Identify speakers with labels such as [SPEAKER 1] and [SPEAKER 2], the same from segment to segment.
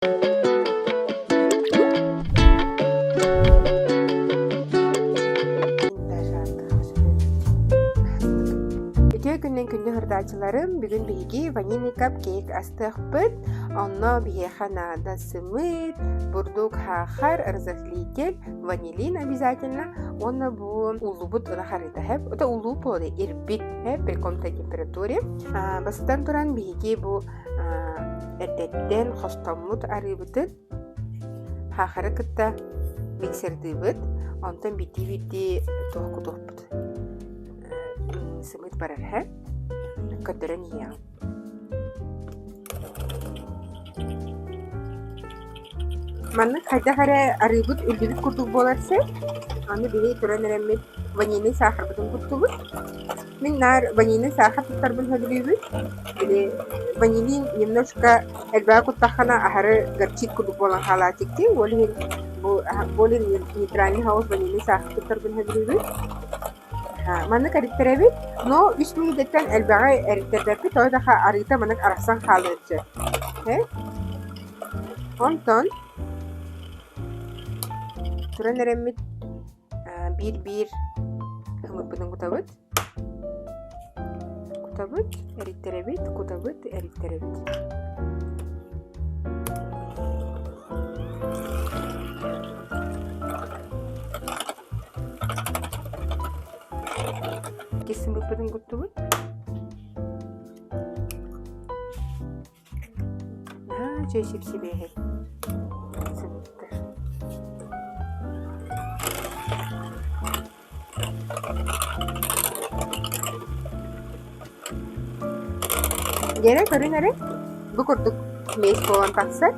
[SPEAKER 1] Үтүө күннэн күндү хырдааччыларым, бүгүн биһиги ванильный капкейк астыахпыт. Онно биһиэхэ наада сымыыт, бурдук, саахар, разрыхлитель, ванилин обязательно уонна бу уллубут ынах арыыта хэп. Это улуу буолуо ирбит хэп при комнатной температуре. Бастатан туран биһиги бу Эрдэттэн хостоммут арыыбытын саахары кытта миксердыыбыт, онтон биирдии-биирдии туох кутуохпут сымыыт барар һэ көрдөрөн иһиэҕим. Маннык хайдах эрэ арыыбыт үрдүбүт курдук буолар сир. Аны биһиги туран эрэммит ванильнай саахарбытын куттубут. Мин наар ванильнай саахар туттарбын сөбүлүүбүн. Били ванилин немножко элбэҕи куттаххына аһары горчит курдук буолан хаалааччыккын. Ол иһин бу более нейтральный хаос ванильнай саахар туттарбын сөбүлүүбүн. Маннык эриттэрэбит, но үс мүнүүтэттэн элбэҕи эриттэрбэппит, тоҕо диэтэххэ арыыта маннык арахсан хаалыан сөп. Онтон туран эрэммит биир-биир ымыппытын кутабыт. Кутабыт, эриттэрэбит, кутабыт, эриттэрэбит. Иккис сымыыппытын куттубут. Наһаа үчүгэй сип-сибиэһэй сымыыттар. Дьэрэ көрүн эрэ, бу курдук смесь буолан тахсар.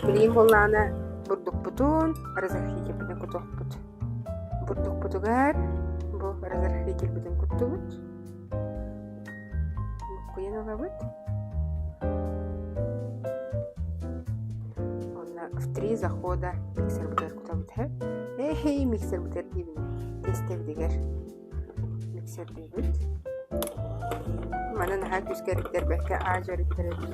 [SPEAKER 1] Билигин буоллаҕына бурдукпутун разрыхлительбытын кутуохпут. Бурдукпутугар бу разрыхлительбытын куттубут. Буккуйан ылабыт. Уонна в три захода миксербытыгар кутабыт һэ. Эһэй, миксербытыгар диибин. Тестэбитигэр миксердиибит. Маны наһаа күүскэ эриттэрбэккэ аа-дьуо эриттэрэбит.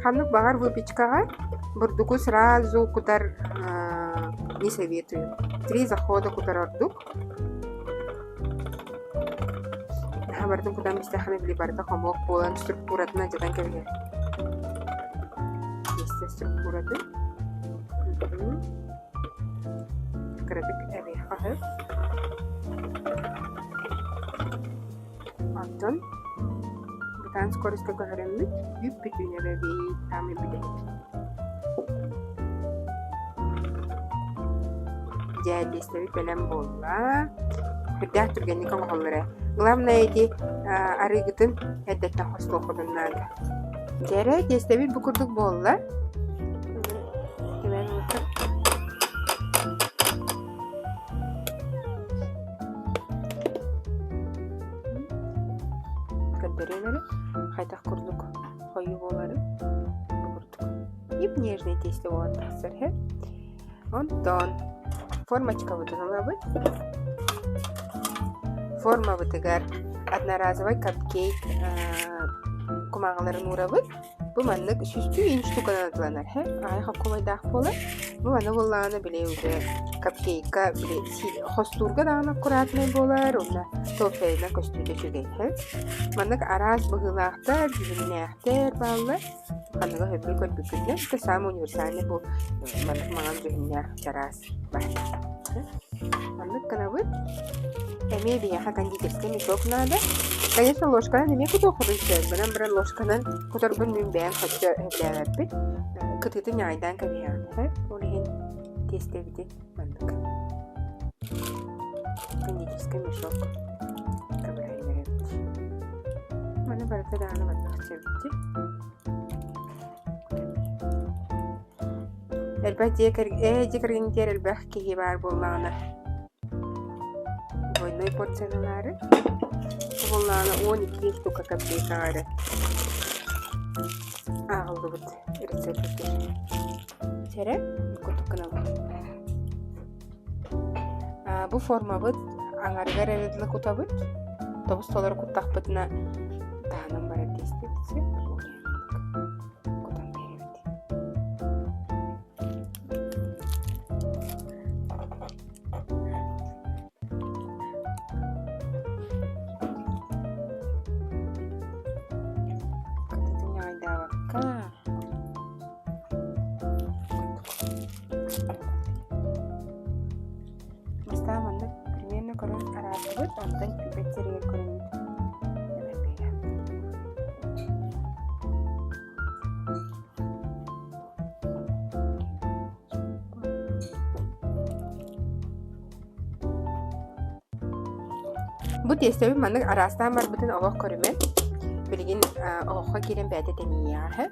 [SPEAKER 1] Ханнык баҕар выпечкаҕа бурдугу сразу кутар не советую. Три захода кутар ордук. Наһаа барытын кутан истэххинэ били барыта хомуок буолан структуратын алдьатан кэбиһэр. Тиэстэ структуратын. Кыратык эбиэххэ сөп. Онтон бытаан скоростка көһөрөммүт, бүп-бүтүн эбэбит, таамай бүтэһик. Дьэ, тиэстэбит бэлэм буолла. Сүрдээх түргэнник оҥоһуллар ээ. Главное ити арыыгытын эрдэттэн хостуоххутун наада. Дьэ эрэ, тиэстэбит бу курдук буолла. Көрдөрүөн эрэ хайдах курдук хойуу буоларын бу курдук нежный тесто буолан тахсар иһэ. Онтон формочкабытын ылабыт. Формабытыгар одноразовый капкейк кумааҕыларын уурабыт. Бу маннык сүүстүү иин штуканан атыланар һэ аҕай хоккулайдаах буолар. Бу маны буоллаҕына били уже капкейка били хостуурга даҕаны аккуратнай буолар уонна толстайынан көстүүтэ үчүгэй һэ. Маннык араас быһыылаахтар, дьүһүннээхтэр бааллар. Ханныга сөбүлүү көрбүккүтүнэн это самый универсальный бу маннык маҥан дьүһүннээх чараас бар. Маннык гынабыт. Эмиэ биһиэхэ кондитерскай мешок наада. Конечно, ложканан эмиэ кутуоххутун сөп. Гынан баран ложканан куторбун мин бэйэм хачча өһүлээбэппит. Кытыытын ньаҕайдаан кэбиһэҕин. Ол иһин тиэстэбитин маннык. Кондитерскай мешок көмөлөһүннэрэбит. Маны барыта даҕаны маннык чэбиччи. Элбэх дьиэ дьиэ кэргэнигэр элбэх киһи баар буоллаҕына двойной порциялаары буоллаҕына 12 штука копейкаҕа эрэ ааҕыллыбыт рецепт Чэрэ курдук гынабыт. Бу формабыт Аҥарыгар эрэ дылы кутабыт. Тобус толору куттахпытына таһынан барар тиэстэбит сөп. Кутан биэрэбит. Кытытын ньаҕайдаабакка Бастаан маннык примерно көрөн араардыбыт, онтон күүпэт сиригэр көрөммүт Бу тиэстэбит маннык араастаан барбытын олох көрүмэн. Билигин оһоххо киирэн бэйэтэ тэнийиэҕэ.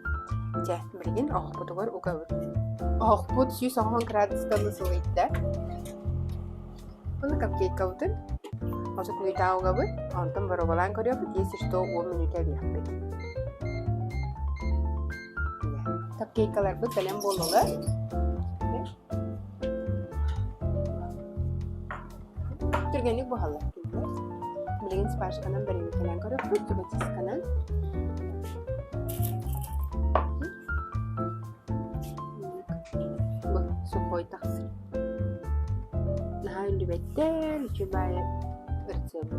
[SPEAKER 1] Чэ, билигин оһохпутугар угабыт. Оһохпут 190 градуска сылыйда. Уну капкейкабытын 30 мүнүүтэ угабыт, онтон боруобалаан көрүөхпүт, если что 10 мүнүүтэ эбиэхпит. Капкейкаларбыт бэлэм буоллулар. Түргэнник буһаллар кинилэр. Билигин спаржканан бэрэбиэркэлээн көрүөхпүт, зубочистканан. Бу сухой тахсар. Наһаа үллүбэттэр, үчүгэй рецепт.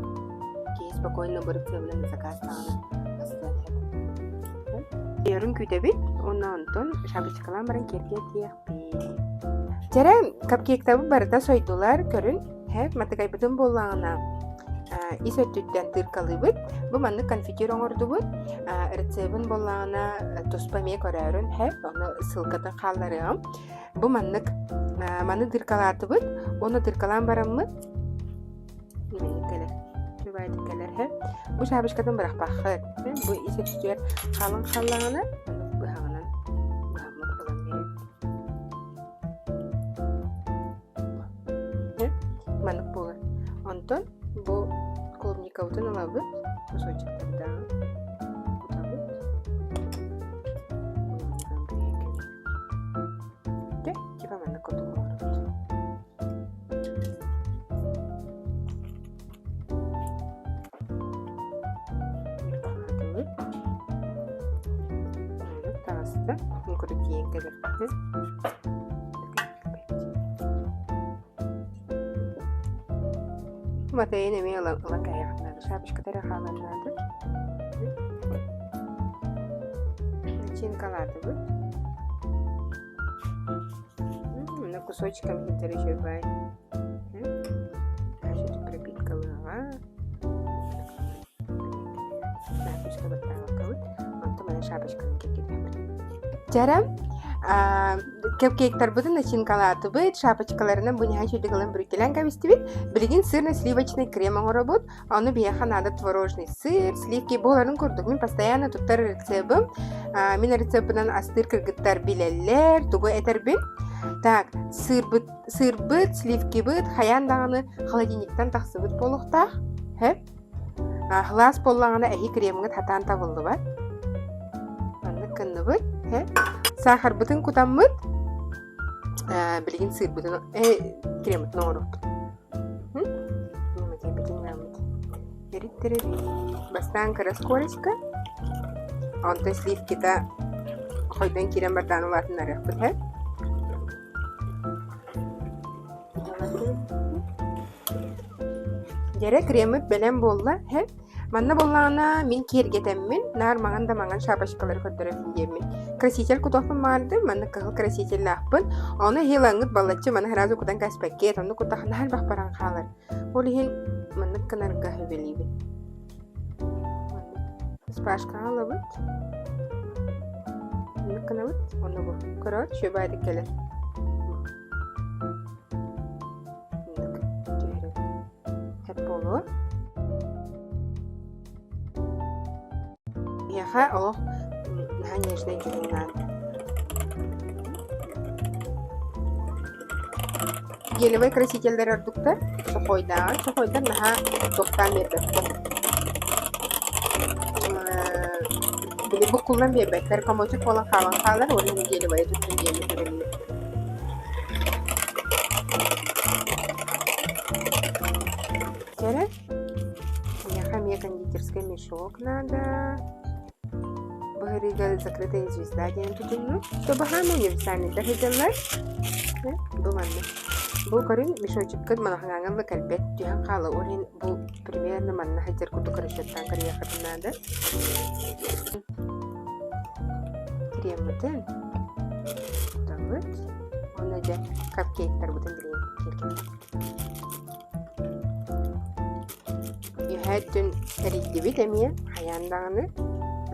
[SPEAKER 1] Киһи спокойно бу рецебынан заказтаҕына астыан сөп. Өрүн күүтэбит уонна онтон шапочкалаан баран киэргэтиэхпит. Дьэрэ, капкейктабыт барыта сойдулар, көрүн, һэ, матыгайбытын буоллаҕына ис өттүттэн тыыркалыыбыт. Бу маннык конфитюр оҥордубут. Рецебин буоллаҕына туспа эмиэ көрөөрүн, һэ, ону ссылкатын хаалларыаҕым. Бу маннык маны тыыркалаатыбыт. Уонна тыыркалаан бараммыт кэлэр. Үчүгэйдик кэлэр, һэ. Бу шапочкатын бырахпаххыт. Бу ис өттүгэр халыҥ халлаҕына, быһаҕынан быһаммыт ылан биэрэбит. Маннык буолар. Онтон бу клубникабытын ылабыт, кусочектардаах кутабыт. Дьэ, типа маннык курдук оҥоробут. Таҕыста. Курдук тиийэн кэлэр. Матайын эмиэ ылан ылан кэһиэххин наада. Шапочката эрэ хаалан наада. Начинкалаатыбыт. На кусочками иһиттэр үчүгэй. Пропиткалыаҕа. Шапочка баттаабаккабыт. Онтон маны шапочканы киргитиэхпит. Чара капкейктарбытын начинкалаатыбыт, шапочкаларынан бу наһаа үчүгэй ылан бүрүтэлээн кэбистибит. Билигин сырно-сливочный крем оҥоробут. Ону биһиэхэ наада творожный сыр, сливки буоларын курдук. Мин постоянно туттар рецебым. Мин рецеппынан астыыр кыргыттар билэллэр, тугу этэрбин. Так, сырбыт, сырбыт, сливкибыт хайаан даҕаны холодильниктан тахсыбыт буолуохтаах. Һэ? Сылаас буоллаҕына эһи кремҥыт хатаан табыллыбат. Маннык гынныбыт. Һэ? Саахарбытын кутаммыт. Билигин сыырбытын, креммытын оҥоруохпут. Бастаан кыра скорочка, онтон сливкита хойдон киирэн бардаан улаатыннарыахпыт һэ. Дьэрэ креммит бэлэм буолла һэ. Манна буоллаҕына мин киэргэтэммин, наар маҥан да маҥан шапочкалары көрдөрөбүн диэммин. Краситель кутуохпун баҕардым, манна кыһыл красителлаахпын. Ону эһиил аҥыт баллаччы маны сразу кутан кэспэккиэт, онну кутахына элбэх баран хаалар. Ол иһин маннык гынарга сүбэлиибин. Спашкаҕа ылабыт. Маннык гынабыт, онно бу. Көрөҕүт, үчүгэй кэлэр. Маннык түһэрэн Сөп буолуо. Миэхэ олох наһаа нежнай дьүһүн наада. Гелевай красителлэр ордуктар, сухойдааҕар. Сухойдар наһаа туохтаан биэрбэттэр. Били буккуллан биэрбэттэр, комочек буолан хаалан хаалар уонна гелевайы туттун диэммит үлэлиир. Кондитерский мешок надо. Быһырыыга закрытая звезда диэн тутунну. Тобаһаама универсальныйдар сылдьаллар. Бу манна. Бу көрүн мешочеккыт манаһаҥаҥа да кэлбэт түһэн хаала. Ол иһин бу примерно манна сылдьар курдук расчеттаан көрүөххүтүн наада. Креммытын кутабыт. Уонна дьэ капкейктарбытын билигин киэргэтиэхпит. Үөһээ өттүн эрийдибит эмиэ хайаан даҕаны.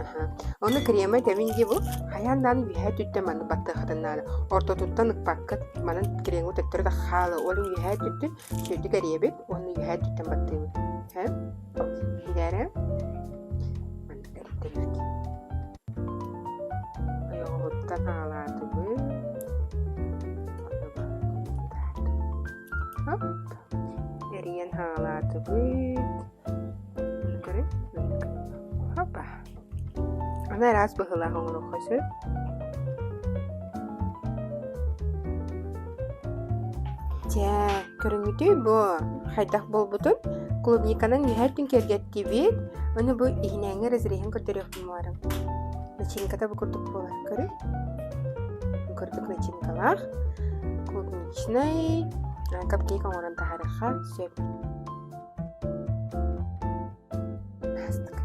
[SPEAKER 1] Аһа. Ону крема этэбин дии бу хайаан даҕаны үөһээ өттүттэн маннык баттыаххытын наада. Ортотуттан ыкпаккыт, манан кремҥэ төттөрү да хаала. Ол иһин үөһээ өттүттэн үчүгэйдик эрийэбит уонна үөһээ өттүттэн баттыыбыт. Һэ? Дээрэ. Маннык эрийдэбит. Ойоҕоһуттан аҕалаатыбыт. Хоп. Эрийэн хаалаатыбыт. Ону көрүҥ. Хопа. Аны араас быһыылаах оҥоруохха сөп. Чэ, көрүҥҥүтүй бу хайдах буолбутун? Клубниканан үһэр күн киэргэттибит. Ону бу иһинээҥҥи разреһын көрдөрүөхпүн баҕарабын. Начинката бу курдук буолар. Көрүҥ. Бу курдук начинкалаах. Клубничный капкейк оҥорон таһаарыахха сөп. Астык.